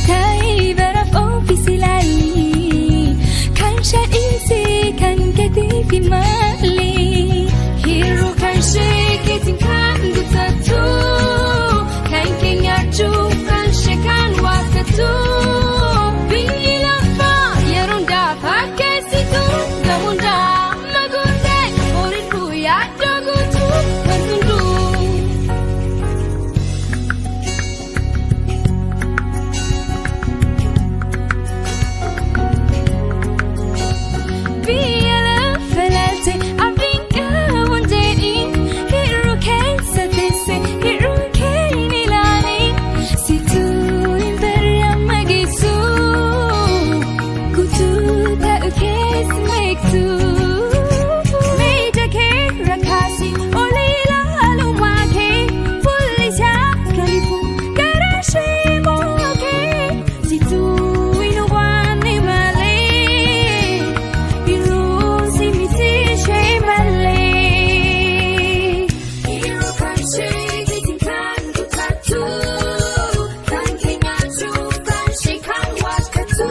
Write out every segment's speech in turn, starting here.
Ta'ii baraaf ofiis ilaali. Kan shadhiisii kan keetiif maali? Hir'uu kan sheekitiin kan guutattu. Kan keenyaachuu kan sheekan waakkatu. Biyyi lafaa yeroo hundaa fakkeessitu. Gamuundaa maguuntee horiidhu yaaddoo guutuu kan hunduu. Biyya lafa laalte abdiin qabuun jedhiin hir'uu keessa teesse hir'uu kee ni ilaaliin situu hin barre geessu guutuu ta'u keessa beektu. Meja kee rakkaasi ol ilaalumaa kee fuulli isaa kalifu gara ishee mookee situu hin hubanne malee. Hir'uun miti ishee malee. Hir'uu kan sheekitiin kan guutattu. Kan keenyaachuu kan ishee kan waakkatu.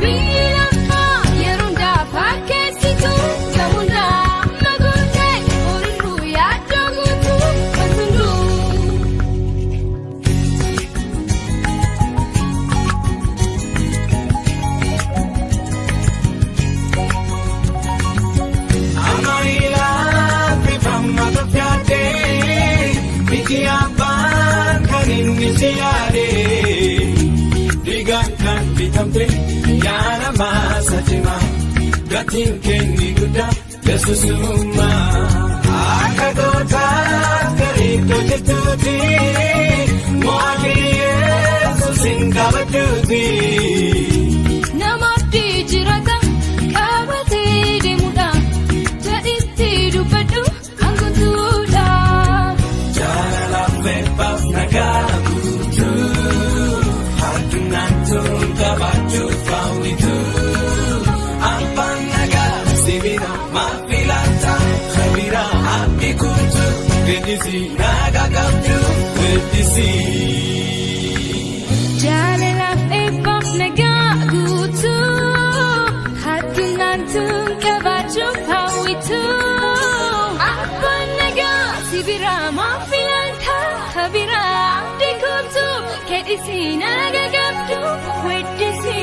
Biyyi lafaa yeroo hundaa fakkeessitu. Gamuundaa maguuntee horiidhu yaaddoo guutuu kan hunduu. Ammayilaa bifamma tolfaatee miti abbaan kan inni si yaadee dhiigaan kan bitamte yaada maasa cimaa gatiin kenni guddaa yesuusummaa akka gootaa gariittoo jirtuuti mo'anii yesuusin kabajjuuti. Nama abdii jirata qabatee deemudha. Jedhitti dubbadhu hanguutuudha. Jaalalaaf eebbaaf nagaa guutuu addunaan tun qabaachuuf hawwitu. Abbaan nagaa sibira maafilata kabira abdii kutu weeddisi nagaa qabdu weeddisi. Jaalalaaf eebbaaf nagaa guutuu addunaan tun qabaachuuf hawwitu. Abbaan nagaa sibira maafilata kabira abdii kutu kedhisi nagaa qabdu weeddisi.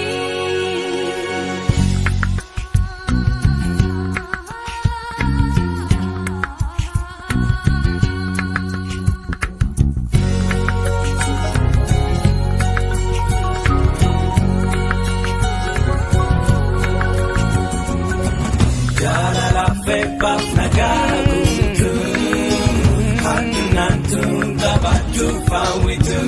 Jaalalaaf eebbaaf nagaa guutuu addunaan tun qabaachuuf hawwitu.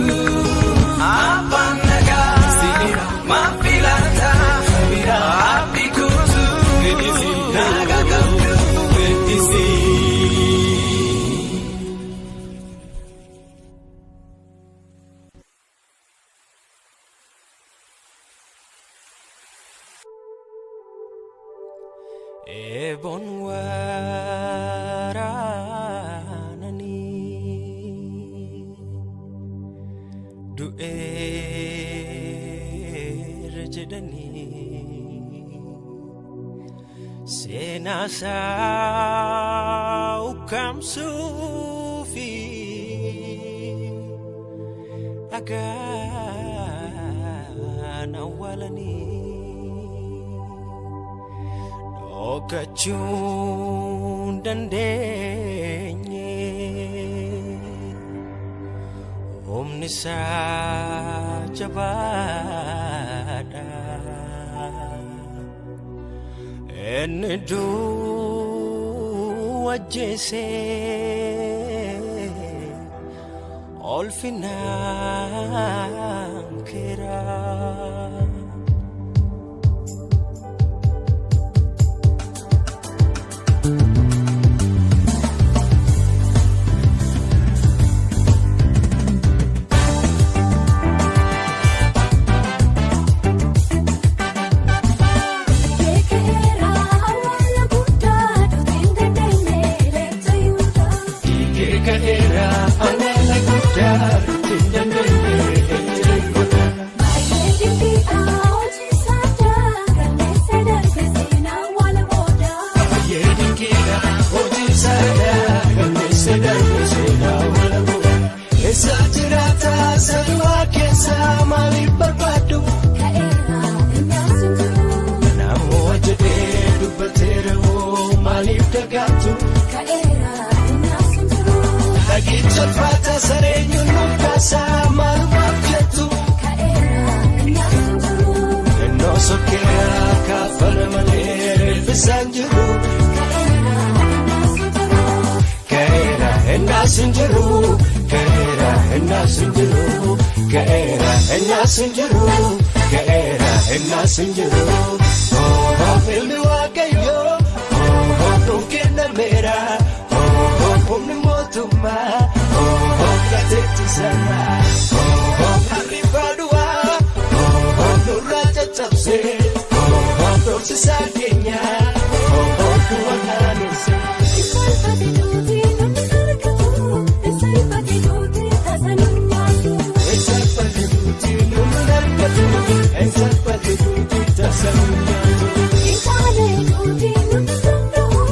Abbaan nagaa sibira maafilata kabira abdii kutu weeddisi nagaa qabdu weeddisi. Eeboon waraananii du'eera jedhanii seenaa isaa ukkaamsuu fi dhagaan awwaalanii. Dhokachuu dandeenye humni isaa jabaadha. Inni du'a ajjeesee ulfinaan keera. Beekeera awwaala guddaa duuti hin dandeenye leeta Yihudaa. Ka'eera awwaala guddaa hin dandeenye. Salfaata sareenyu nuuf kaasaa maalumaaf jettu. Ka'eera innaas hin jiru. Ennoo sokkeera kaafana malee reeffisaan jiru. Ka'eera innaas hin jiru. Ka'eera innaas hin jiru. Ka'eera innaas hin jiru. Ka'eera innaas hin jiru. Ka'eera innaas hin jiru. Oh, ilmi Waaqayyoo. Oh, nuuf kennameera. Oh, humni mootummaa. Oh, gateetti sana. Oh, arribbaa du'aa. Oh, nurraa caccabsee. Oh, dorsisaa keenya. Oh, du'a kaanesse. Salphate duuti namni argatu. Salphate duuti taasanii nyaatu. Salphate duuti namni argatu. Salphate duuti taasanii nyaatu. Ekaanee duuti namni danda'u.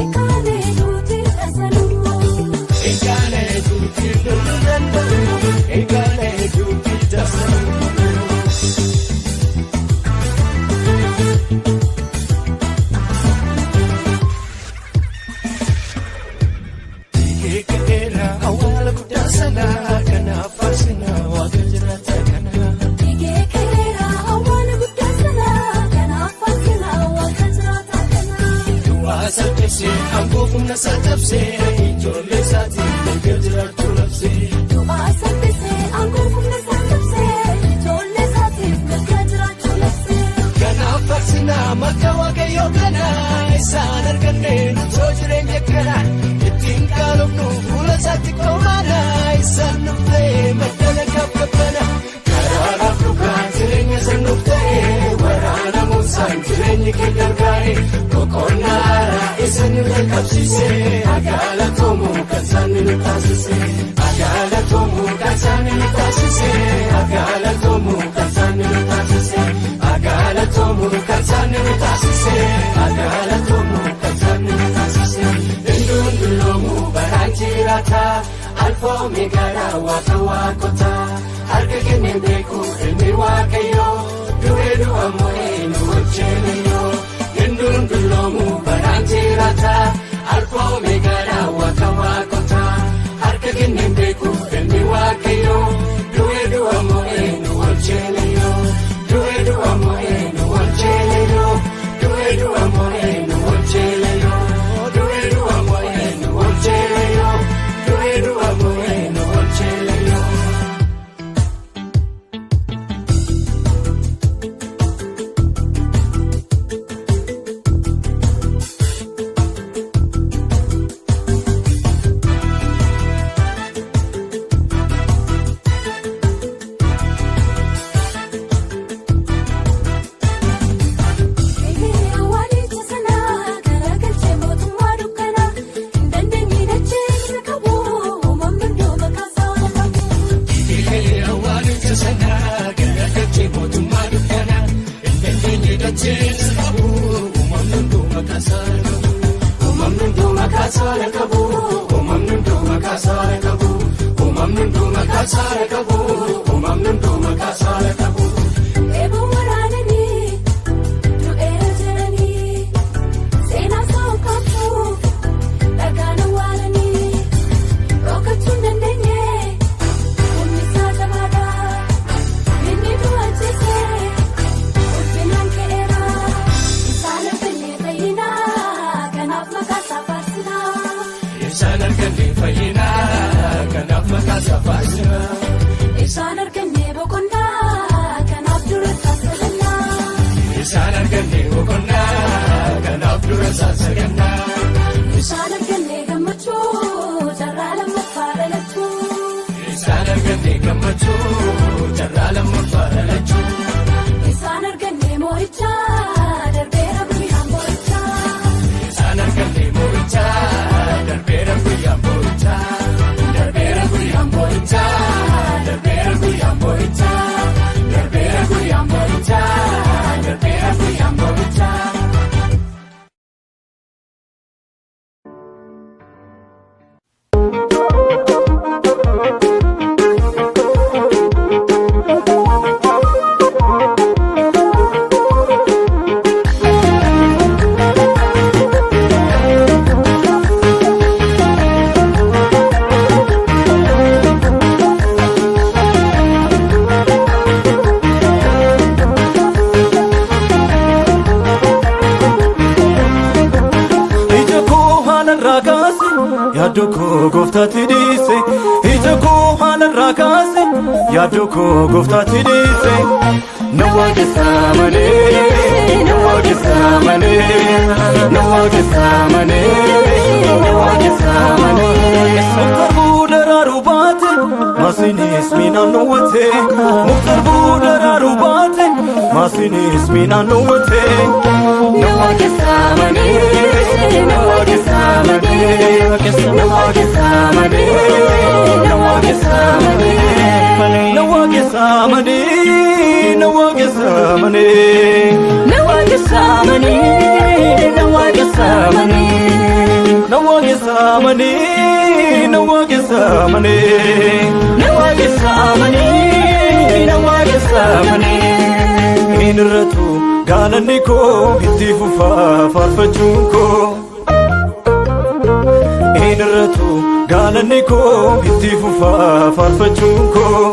Ekaanee duuti taasanii nyaatu. Ekaanee duuti namni danda'u. Ekaanee duuti taasanii nyaatu. Ka'eera awwaala guddaa sana kanaaf faarsinaa waaqa jiraata kana. Dhiigee ka'eera awwaala guddaa sana kanaaf faarsinaa waaqa jiraata kana. Du'aa salphisee aangoo humna isaa cabsee ijoollee isaatiin mirga jiraachuu labsee. Du'aa salphisee aangoo humna isaa cabsee ijoollee isaatiif mirga jiraachuu labsee. Kanaaf faarsinaa maqaa waaqayyoo kana isaan arganne nutoo jireenya kana ittiin qaaloofnu fuula isaatti qomaana isaan nuuf ta'e madda nagaaf qabbana. Karaaraaf dhugaan jireenya san nuuf ta'e waraana muusaan jireenyi kee gargaare boqonnaa haaraa isa nu jalqabsiise agaalatoomuu kan isaan nu taasise agaalatoomuu kan isaan nu taasise agaalatoomuu kan isaan nu taasise agaalatoomuu kan isaan nu taasise agaalatoomuu kan isaan nu taasise hinduun dulloomuu baraan jiraata alfa omeegaadha waaqa waaqota harka kenneen beeku ilmi waaqayyoo du'ee du'a mo'ee nu wajjiniyyoo hinduun dulloomuu baraan jiraata alfa omeegaadha waaqa waaqota harka kenneen beeku ilmi waaqayyoo du'ee du'a mo'ee nu wajjiniyyoo du'ee du'a mo'ee nu wajjiniyyoo du'ee du'a mo'ee nu wajjiniyyoo du'ee du'a mo'ee nu wajjiniyyoo du'ee du'a mo'ee nu wajjiniyyoo. Eegee awwaalicha sana garagalchee mootummaa dukkana hin dandeenye dachee isa qabu uumamni hunduu maqaa isaa ol qabu. Ka'ee awwaalicha sana garagalchee mootummaa dukkana hin dandeenye dachee isa qabu uumamni hunduu maqaa isaa ol qabu. Uumamni hunduu maqaa isaa ol qabu. Uumamni hunduu maqaa isaa ol qabu. Uumamni hunduu maqaa isaa ol qabu. Uumamni hunduu maqaa isaa ol qabu. Eeboo waraananii du'eera jedhanii seenaa isaa ukkaamsuuf dhagaan awwaalanii dhokachuu hin dandeenye humni isaa jabaadha inni du'a ajjeese ulfinaan ka'eera isaan arganne fayyinaa kanaaf maqaa isaa faarsinaa. Isaan arganne fayyinaa kanaaf maqaa isaa faarsinaa. Isaan arganne boqonnaa kanaaf dura isaa sagannaa. Isaan arganne boqonnaa kanaaf dura isaa sagannaa. Isaan arganne gammachuu carraa lammaffaa dhalachuu. Isaan arganne gammachuu carraa lammaffaa dhalachuu. Isaan arganne moo'ichaa darbeera guyyaan moo'ichaa. Isaan arganne moo'ichaa darbeera guyyaan moo'ichaa. Darbeera guyyaan moo'ichaa darbeera guyyaan moo'ichaa. Darbeera guyyaan moo'ichaa darbeera guyyaan moo'ichaa. Thank you. haalarraa kaase yaaddoo koo gooftaatti dhiise ija koo haalarraa kaase yaaddoo koo gooftaatti dhiise na waaqessaa malee na waaqessaa malee na waaqessaa malee na waaqessaa malee. Muktar daraaruu baate maasiinis miinaan nuwwate muktar daraaruu baate maasiinis miinaan nuwwate na waaqessaa malee na waaqessaa malee na waaqessaa malee na waaqessaa malee na waaqessaa malee na waaqessaa malee Na waaqessaa malee na waaqessaa malee na waaqessaa malee na waaqessaa malee na waaqessaa malee na waaqessaa malee. Hin irratu gaalanni koo itti fufaa faarfachuun koo Hin irratu gaalanni koo itti fufaa faarfachuun koo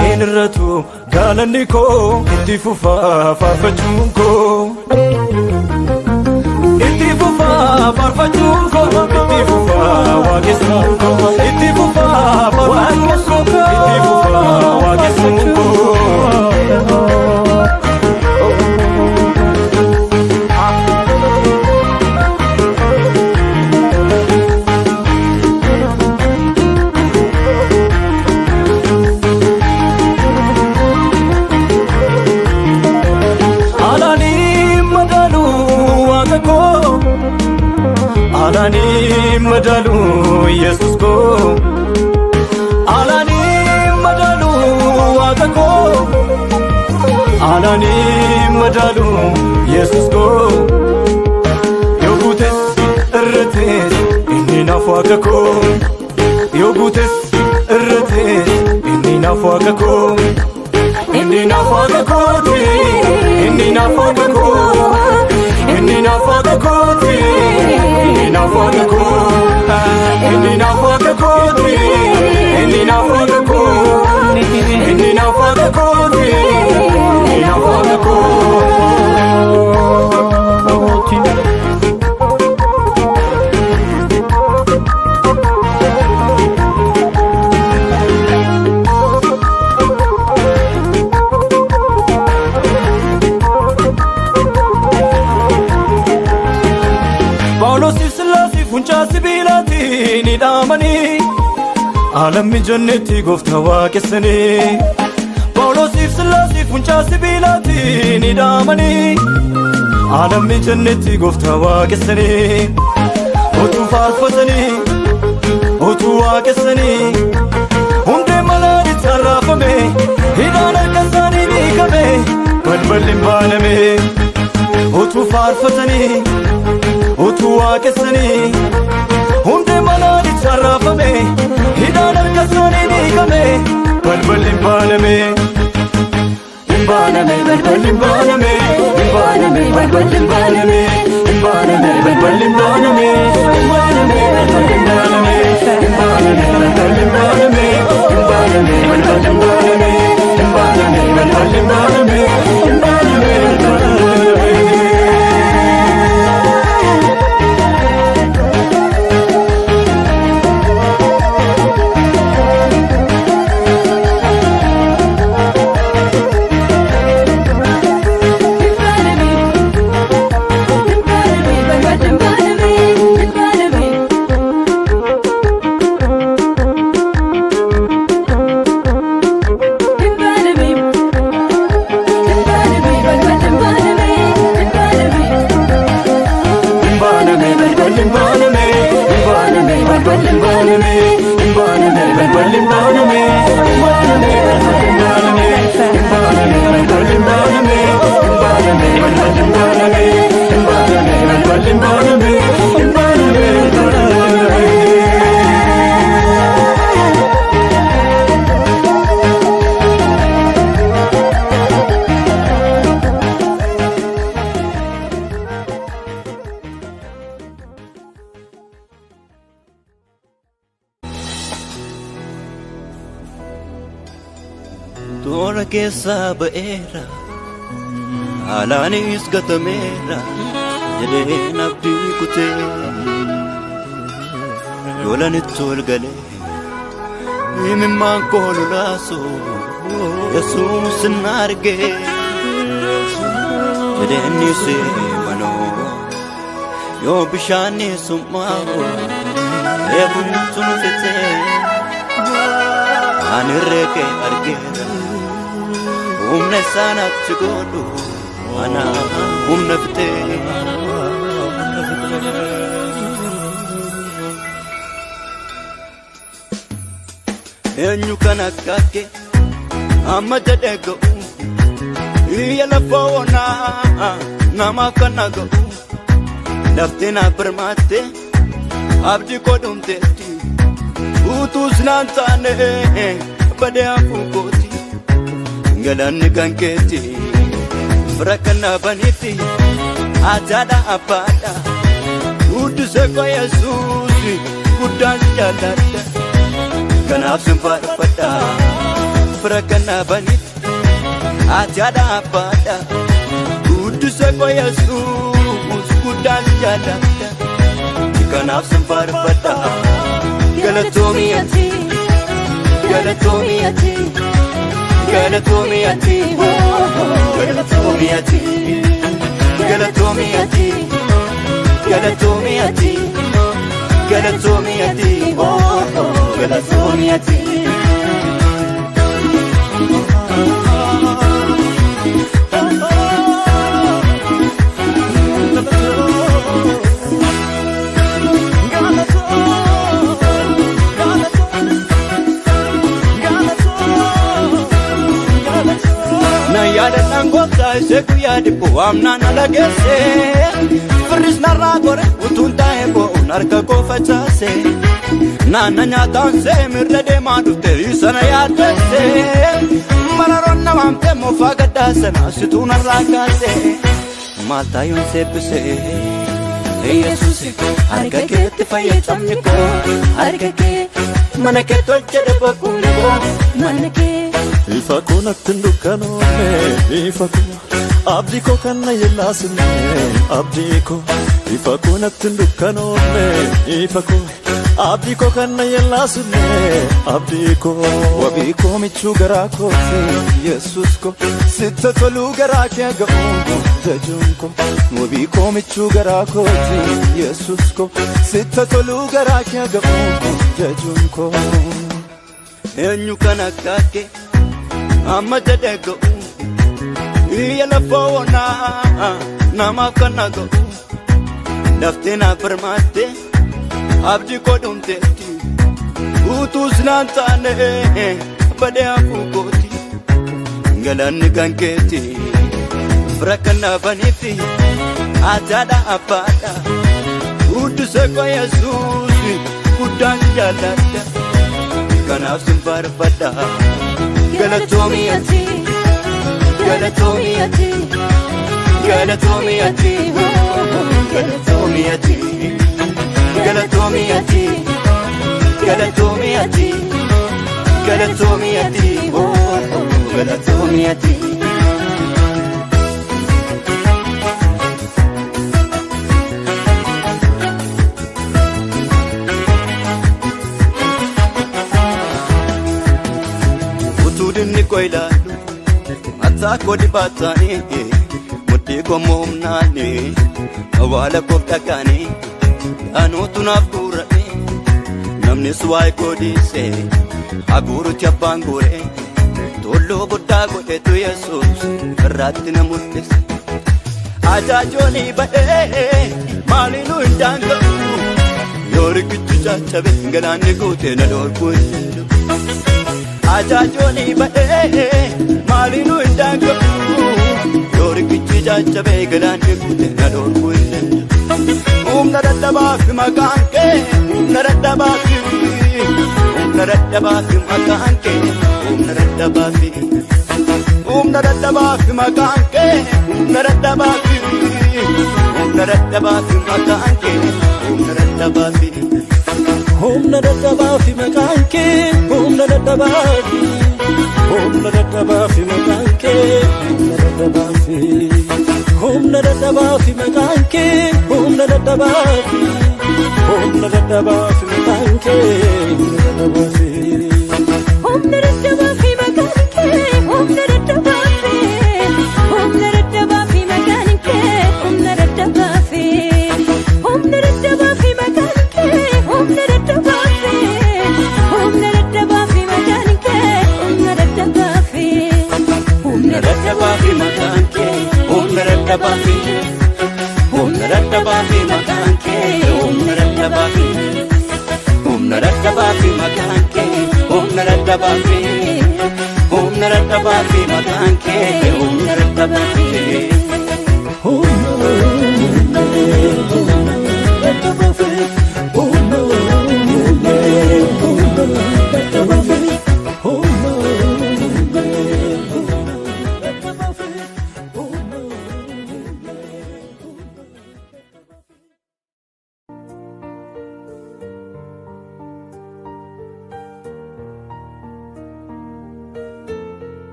Hin irratu gaalanni koo itti fufaa faarfachuun koo Itti fufaa faarfachuun koo itti fufaa waaqessuun koo itti fufaa faarfachuun koo itti fufaa waaqessuun koo. Alaanii madaalu waaqa koo Alaanii madaalu Yesuus koo Alaanii madaalu waaqa koo Alaanii madaalu Yesuus koo Yoo guutes irrates inni naaf waaqa koo Yoo guutes irrates inni naaf waaqa koo Inni naaf waaqa kooti inni naaf waaqa koo inni naaf waaqa kooti inni naaf waaqa koo inni naaf waaqa kooti inni naaf waaqa koo inni naaf waaqa kooti inni naaf waaqa kooti. Phaawulosiif Sillaasiif funcaa sibiilaatiin hidhamanii alammi jennetti gooftaa waaqessanii. Phaawulosiif Sillaasiif funcaa sibiilaatiin hidhamanii alammi jennetti gooftaa waaqessanii. Utuu faarfatanii utuu waaqessanii hundee malaanitti arraafame hidhaan harka isaanii hiikame balballi hin baaname. Utuu faarfatanii utuu waaqessanii hundee malaanitti arraafame hidhaan harka isaanii hiikame balballi hin baaname. Hin baaname balballi hin baaname hin baaname balballi hin baaname hin baaname balballi hin baaname hin baaname balballi hin baaname hin baaname balballi hin baaname hin baaname balballi hin baaname hin baaname balballi hin baaname hin baaname balballi hin baaname. Toora keessaa ba'eera alaanis gatameera jedheen abdii kutee lolanitti ol galee imimmaan koo lolaasu Yesuus na argee jedheenni manoo yoo bishaanni summaa'u eeguutu nu fitee ani reekee argeera humna isaanatti godhu ana humna fitee. Eenyu kan akka kee amma jedhee ga'u iyya lafa onaa namaaf kan na ga'u laftee na birmaatte abdii koo dhumteetti utuus naan taane badee hafuu kooti galanni kan keetti fira kan na baniifi ataadha abbaadha guddisee koo Yesuus guddaan si jaalladha. Kanaaf sin faarfadha fira kan na baniif ataadha abbaadha guddisee koo Yesuus guddaan si jaalladha. Kanaaf sin faarfadha galatoomi ati galatoomi ati galatoomi ati galatoomi ati galatoomi ati galatoomi ati galatoomi ati galatoomi ati. Na yaadadhaan gooftaa ishee guyyaa dhibbuu amnaan ala geesse firris narraa gore utuun taa'ee boo'uun harka koo facaase naanna nyaataan see mirra deemaa dhufte sana yaaddesse mararoon na waamte moofaa gaddaa sana situu narraa kaase maal taayuun seebbise Yesuus harka keetti fayyadamni koo harka kee mana kee tolche dhabakuun koo mana kee. Ifa koo natti hin dukkanoofne ifa koo abdii koo kan na yellaasne abdii koo ifa koo natti hin dukkanoofne ifa koo abdii koo kan na yellaasne abdii koo. Wabii koo michuu garaa kooti Yesuus koo sitta toluu garaa kee ga'u jajuun koo wabii koo michuu garaa kooti Yesuus koo sitta toluu garaa kee ga'u jajuun koo. Eenyu kan akka kee amma jedhee ga'u iyya lafa onaa namaaf kan na ga'u laftee na birmaatte abdii koo dhumteetti utuus naan taane badee hafuu kooti galanni kan keetti fira kan na baniifi ataadha abbaadha guddisee koo Yesuus guddaan si jaalladha kanaaf sin faarfadha galatoomi ati galatoomi ati galatoomi ati galatoomi ati galatoomi ati galatoomi ati galatoomi ati galatoomi ati. Utuu dinni koo ilaalu mataa koo dibaataanii mudhii koo moomnaanii awwaala koof dhaqanii dhaanuutu naaf guura'e namnis waa'ee koo dhiise haguurutti abbaan guure tulluu guddaa godhetu Yesuus irraatti na mul'ise. Ajaajoonii ba'ee maaliinuu hin daanga'u yoo riqichi caccabe galaanni guutee na dhorkuu hin danda'u. Ajaajoonii ba'ee maaliinuu hin daanga'u yoo riqichi caccabe galaanni guutee na dhorkuu hin danda'u. Humna dadhabaa fi maqaan kee humna dadhabaa fi humna dadhabaa fi maqaan kee humna dadhabaa fi humna dadhabaa fi maqaan kee humna dadhabaa fi humna dadhabaa fi maqaan kee humna dadhabaa fi Humna dadhabaa fi maqaan kee humna dadhabaa fi humna dadhabaa fi maqaan kee humna dadhabaa fi humna. Humna dadhabaa fi maqaan kee, humna dadhabaa fi, humna dadhabaa fi maqaan kee, humna dadhabaa fi. Humna dadhabaa fi maqaan kee, humna dadhabaa fi, humna dadhabaa fi maqaan kee, humna dadhabaa fi, humna dadhabaa fi maqaan kee, humna dadhabaa fi, humna dadhabaa fi maqaan kee, humna dadhabaa fi, Humna dadhabaa fi maqaan kee, humna dadhabaa fi, humna dadhabaa fi maqaan kee, humna dadhabaa fi, humna dadhabaa fi maqaan kee, humna dadhabaa fi, humna dadhabaa fi maqaan kee, humna dadhabaa fi.